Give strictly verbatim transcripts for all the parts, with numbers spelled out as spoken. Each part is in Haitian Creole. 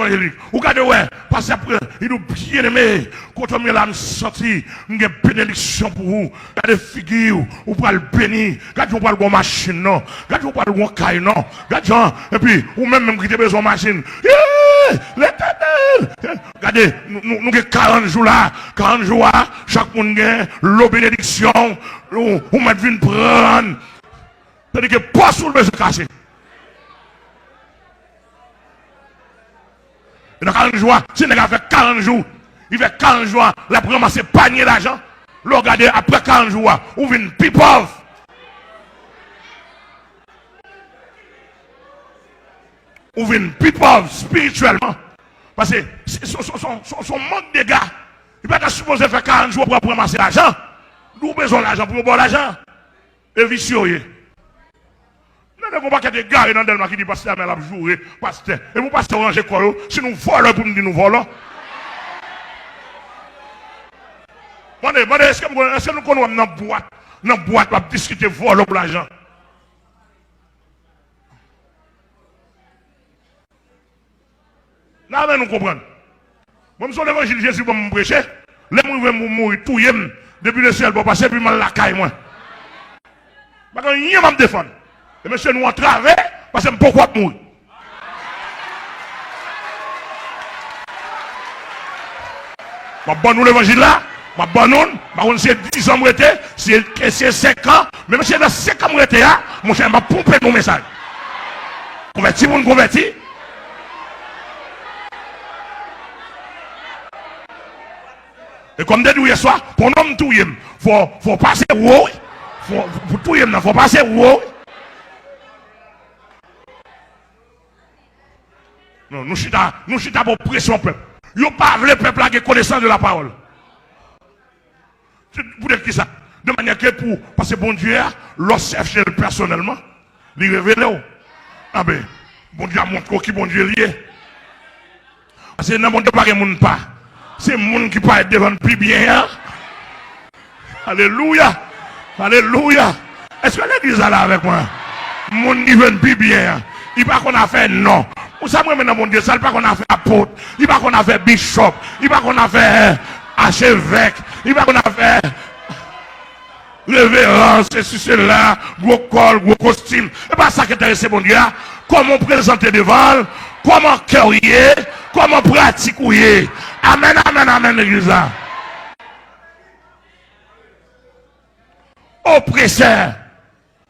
evanjelik. Ou gade wè, pastè ap pran, li di w, "Byeneme, kote m ye la, m santi m gen benediksyon pou ou. Gade figi w, ou pral beni. Gade jan w pral gen yon machin, non. Gade jan w pral gen yon kay, non. Gade jan," epi ou menm menm ki te bezwen yon machin. Yee! Letènèl! Gade, nou, nou, nou gen karant jou la. Karant jou a, chak moun gen lo benediksyon. Ou, ou mèt vin pran. Tandike pòs ou bezwen kase. E nan karant jou a, si nèg la fè karant jou, li fè karant jou a, l ap ranmase panye lajan. Lè w gade apre karant jou a, ou vin pi pòv. Ou vin pi pòv espirityèlman. Paske se, se, se, se, se, se yon mank dega. Li pa ta sipoze fè karant jou pou w ap ranmase lajan. Ou bezwen lajan pou yo ba w lajan. E visye w ye. Nan nèg yon pakèt egare nan Dèlma ki di pastè Amèl ap joure pastè. E pou pastè yo ranje kò yo, si nou vòlò pou m di nou vòlò. Mande, mande, èske m konn, èske nou konn wè m nan bwat, nan bwat w ap diskite vòlò pou lajan? Nan men nou konprann. Mwen, m se yon levanjil Jezi ban m preche. Lè m rive m mouri, touye m. Depi lesyèl bò pase, epi m al lakay mwen. Pa gen anyen m ap defann. E mesye nou antrave, paske m poko ap mouri. M ap ban nou levanjil la, m ap ban nou l, m pa konn si se diz an m rete, si se, si se senk an, men mesye nan senk an m rete a, monchè, m ap ponpe nou mesaj. Konvèti moun konvèti. E kòm m te di w yèswa, pou yon nonm touye m, fò, fò pase wo, wi. Fò, pou touye m nan, fò pase wo, wi. Non, nou chita, nou chita pou presyon pèp. Yo pa vle pèp la gen konesans de la pawòl. Poutèt kisa? De manyè ke pou, paske Bondye a, lè w chèche l pèsonèlman, li revele w. Anben, Bondye a montre w ki Bondye l ye. Paske nan Bondye pa gen moun pa. Se moun ki parèt devan l pi byen an. Alelouya! Alelouya! Èske legliz la la avèk mwen? Moun ki jwenn pi byen an, li pa konn afè non. Ou sa m renmen nan Bondye, sa l pa konn afè apot, li pa konn afè bichòp, li pa konn afè achevèk, li pa konn afè reveran, sesi, sela, gwo kòl, gwo kostim. E pa sa ki enterese Bondye a. Kòman w prezante devan l, kòman kè w ye, kòman pratik ou ye. Amèn, amèn, amèn, legliz la. Opresè.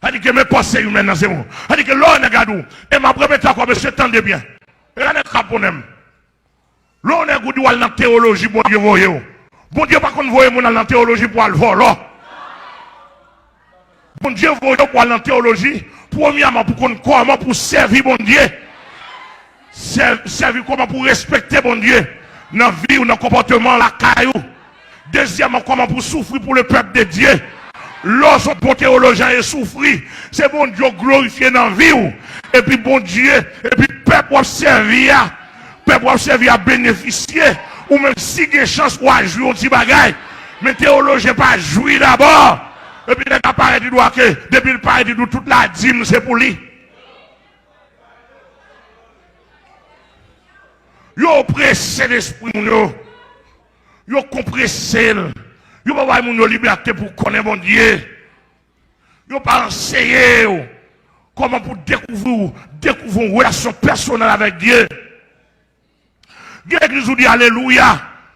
Sa di ke men panse imèn nan se moun. Sa di ke lè w nèg la di w, e m ap repete ankò, mesye, tande byen. E la nèg k ap ponnen m. Lè w nèg ou di w al nan teyoloji, Bondye voye w. Bondye pa konn voye moun al nan teyoloji pou al vòlò. Bondye voye w pou al nan teyoloji, premyèman, pou konn kòman pou sèvi Bondye. Sè-, sèvi kòman pou respekte Bondye nan vi w, nan konpòteman w, lakay ou. Dezyèmman, kòman pou soufri pou le pèp de Dye. Lè w se yon bon teyolojyen e soufri, se Bondye w glorifye nan vi w. Epi Bondye, epi pèp w ap sèvi a, pèp w ap sèvi a benefisye. Ou menm si gen chans, w a jwi yon ti bagay. Men teyolojyen pa jwi dabò. Epi nèg la parèt, li di w ke depi l parèt, li di w tout ladim se pou li. Yo oprese lespri moun yo. Yo konprese l. Yo pa bay moun yo libète pou konnen Bondye. Yo pa anseye w kòman pou dekouvri w, dekouvri yon relasyon pèsonèl avèk Dye. Gen legliz ou di alelouya,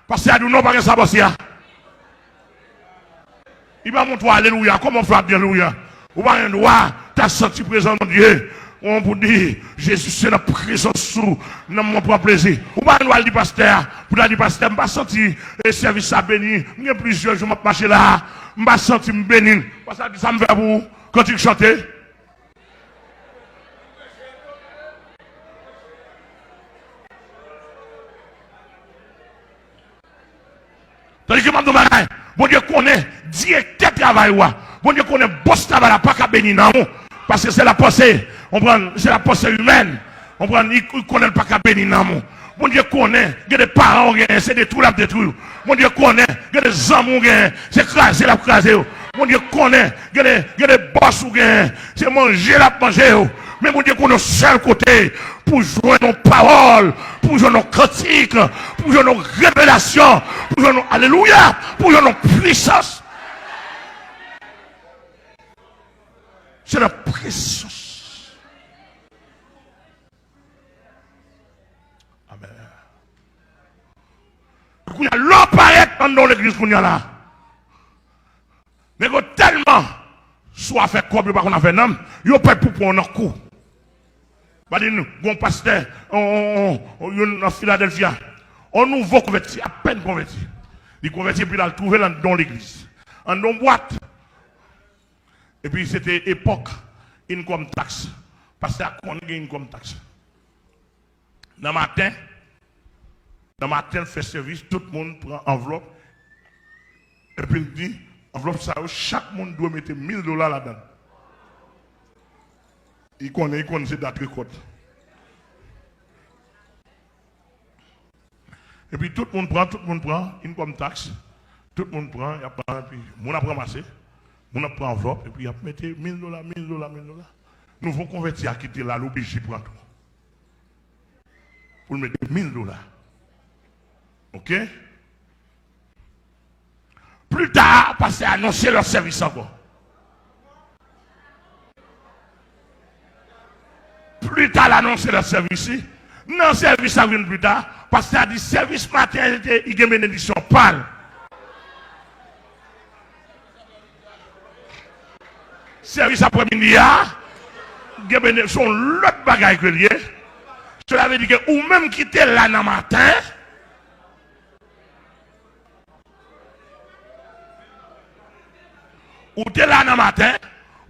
pastè a di w non, pa gen sa pase a. Li pa montre w alelouya. Kòman w fè ap di alelouya? Ou pa gen dwa ta santi prezans Bondye. Ou pou di, Jezi se nan prezans ou, nanm mwen pran plezi. Ou pa gen dwa al di pastè a, pou ta di pastè, m pa santi, e, sèvis sa beni. M gen plizyè jou m ap mache la, m pa santi m beni. Pastè a di sa m fè pou ou. Kantik chante. Tandike m ap di w bagay, Bondye konnen direktè travay ou a. Bondye konnen bòs travay la pa ka beni nanm ou. Paske se la panse, w konprann, se la panse imèn. W konprann, li, li konnen l pa ka beni nanm ou. Bondye konnen, gen de paran w genyen, se detwi l ap detwi w. Bondye konnen, gen de zanmi w genyen, se kraze l ap kraze yo. Bondye konnen, gen de, gen de bòs ou genyen, se manje l ap manje yo. Men Bondye konn yon sèl kote pou jwenn yon pawòl, pou jwenn yon kantik, pou jwenn yon revelasyon, pou jwenn yon alelouya, pou jwenn yon pwisans. Se nan prezans. Amèn. Kounye a, lè w parèt anndan yon legliz kounye a la, nèg yo tèlman swa fè kòb, yo pa konn afè nanm, yo pè pou pran w nan kou. Ba di nou, gon pastè, on, on, on, on, youn nan Filadèlfya, on nouvo konvèti, apèn konvèti. Li konvèti epi l al twouve l anndan yon legliz, anndan yon bwat. Epi se te epòk income tax. Pastè a konnen gen income tax. Nan maten, nan maten, l fè sèvis, tout moun pran anvlòp. Epi l di, anvlòp sa yo, chak moun dwe mete mil dola ladan l. Li konnen, li konnen se dat rekòt. Epi tout moun pran, tout moun pran, income tax. Tout moun pran, y ap pran, epi moun ap ranmase, moun ap pran anvlòp, epi y ap mete mil dola, mil dola, mil dola. Nouvo konvèti a ki te la, l oblije pran tou. Pou l mete mil dola. Oke? Pli ta, pastè a anonse lòt sèvis ankò. Pli ta, l anonse lòt sèvis, wi. Nan sèvis sa vin pli ta, pastè a di sèvis maten an, li gen benediksyon pa l. Sèvis aprèmidi a, gen bene-, se yon lòt bagay ke l ye. Sela vle di ke ou menm ki te la nan maten, ou te la nan maten,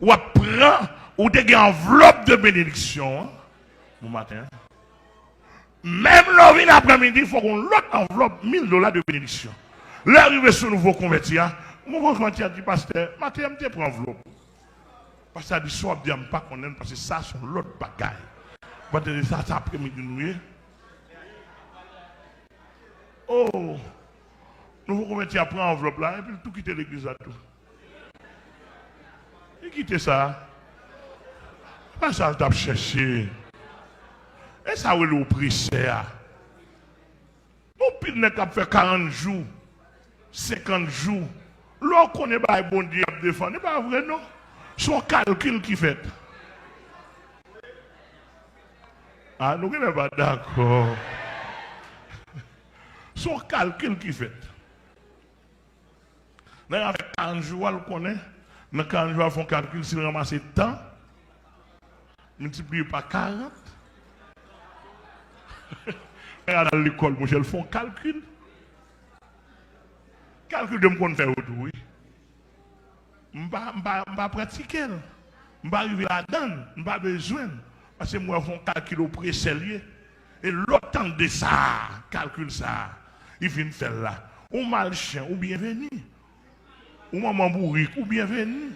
w ap pran, ou te gen anvlòp de benediksyon an, bon maten an. Menm lè w vin aprèmidi, fòk yon lòt anvlòp mil dola de benediksyon. Lè w rive sou nouvo konvèti a, nouvo konvèti a di, pastè, maten an m te pran anvlòp. Pastè a di, sa w ap di a, m pa konnen l, paske sa se yon lòt bagay. Ou pa tande sa, se aprèmidi nou ye. Oh! Nouvo konvèti a pran anvlòp la, epi l tou kite legliz la tou. Li kite sa. Pa sa l t ap chèche. E sa w rele opresè a. Gon pil nèg k ap fè karant jou, senkant jou. Lè w konnen bagay Bondye ap defann, e pa vre non. Se yon kalkil ki fèt. A, nou genlè pa dakò. Se yon kalkil ki fèt. Nèg la fè karant jou a, l konnen, nan karant jou a, fè yon kalkil, si l ranmase tan, miltipliye pa karant. Nèg la al lekòl, monchè, l fè yon kalkil. Kalkil ke m konn fè yo tou, wi. M pa, m pa, m pa pratike l. M pa rive ladan l. M pa bezwen l. Paske m wè se yon kalkil opresè l ye. E lè w tande sa, kalkil sa, li vin fè l la. Ou malchen, ou byenveni. Ou manman bourik, ou byenveni.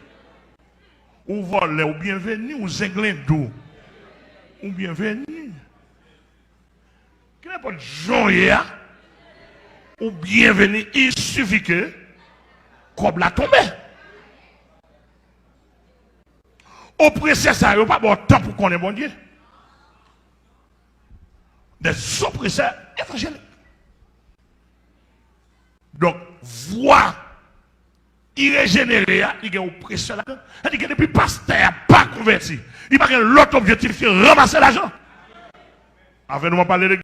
Ou vòlè, ou byenveni. Ou zenglendo, ou byenveni. Kenenpòt jan w ye a, ou byenveni, il suffit que kòb la tonbe. Opresè sa yo pa ba w tan pou konnen Bondye. Des oppresseurs évangéliques. Donk, vwa irejenere a, li gen opresè ladan. Sa di ke depi pastè a pa konvèti, li pa gen lòt objektif ke ranmase lajan. Avè nou, m ap pale de